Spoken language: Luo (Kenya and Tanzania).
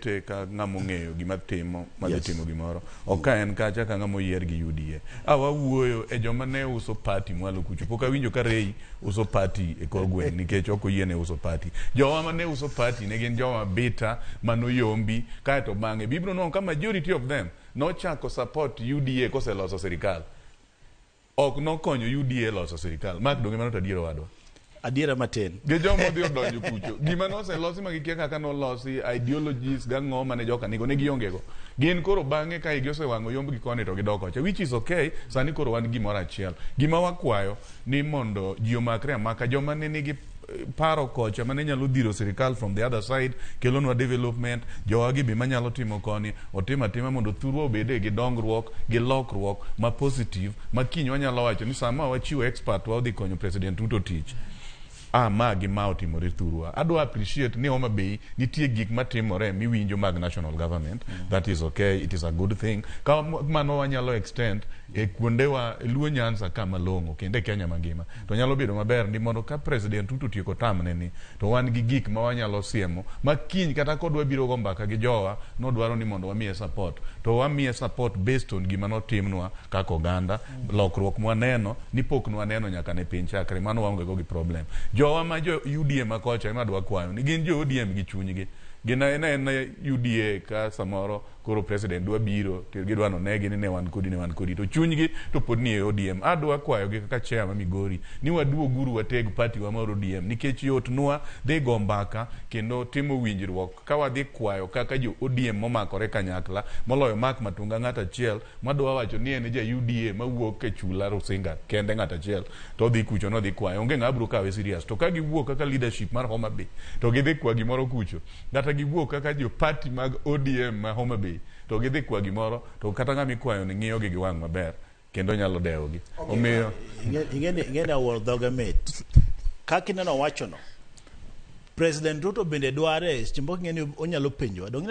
Okete ka ng'ama ong'eyo gima timo madhi timo gimoro. Ok ka en kacha ka ng'ama oyier gi UDA. A wawuoyo e joma ne uso party mwalo kucho. Pok awinjo ka Ray uso party e kor gweng' nikech ok oyiene uso party. Jowa mane uso party ne gin joma bitter manoyombi kaeto bang'e bibiro nwang'o ka majority of them nochako support UDA koseloso sirikal. Ok nokonyo UDA loso sirikal. Mark donge mano to adier owadwa? Adiera matin. Gi joma odhi odonjo kucho. Gima noselosi ma gikia kaka nolosi, ideologies gang'o mane joka nigo ne gionge go. Gin koro bang'e ka igi osewang'o yombgi koni to gidok kocha. Which is okay, sani koro wan gimoro achiel. Gima wakwayo ni mondo ji omakre amaka joma ne nigi paro kocha mane nyalo dhiro sirikal from the other side kelonwa development jowagi be manyalo timo koni otim atima mondo thurwa obede gi dongruok gi lokruok ma positive ma kiny wanyalo wacho ni sama wachiwo expert wa odhi konyo President Ruto tich ah ma gi ma otimore thurwa adwa appreciate ni Homa Bay nitie gik matimore miwinjo mag national government. That is okay, it is a good thing ka mano wanyalo extend e kuondewa e Luo Nyanza ka malong'o kendo e Kenya mangima to nyalo bedo maber ni mondo ka President Ruto otieko tamne ni to wan gi gik ma wanyalo siemo ma kiny kata kodwa biro go mbaka gi jowa nodwaro ni mondo wamiye support to wamiye support based on gima notimnwa kaka oganda lokruok mwaneno ni pok nwaneno nyaka ne piny chakre mano waonge go gi problem jowa ma jo UDA ma kocha ema adwa kwayo ni gin jo ODM gi chunygi gin en aena UDA ka samoro koro president dwa biro to gidwa nonegi ni ne wan kodi ne wan kodi to chunygi to pod ni e ODM adwa kwayogi kaka chair ma Migori ni waduoguru wateg party wa mar ODM nikech yot nwa dhi go mbaka kendo timo winjruok ka wadhi kwayo kaka jo ODM momakore kanyakla moloyo Mark Matunga ng'at achiel madwa wacho ni en ja UDA mawuok e chula Rusinga kende ng'at achiel to odhi kucho nodhi kwayo onge ng'ama biro kawe serious to ka giwuok kaka leadership mar Homa Bay to gidhi kwa gimoro kucho kata giwuok kaka jo party mag ODM ma Homa Bay to gidhi kwa gimoro to kata ng'ama ikwayo ni ng'iyo gi gi wang' maber kendo nyalo dewogi omiyo Ing'eni awuoro dhoge mit. Kaka ineno owachono, President Ruto bende dware seche moko ing'eni onyalo penjowa. Donge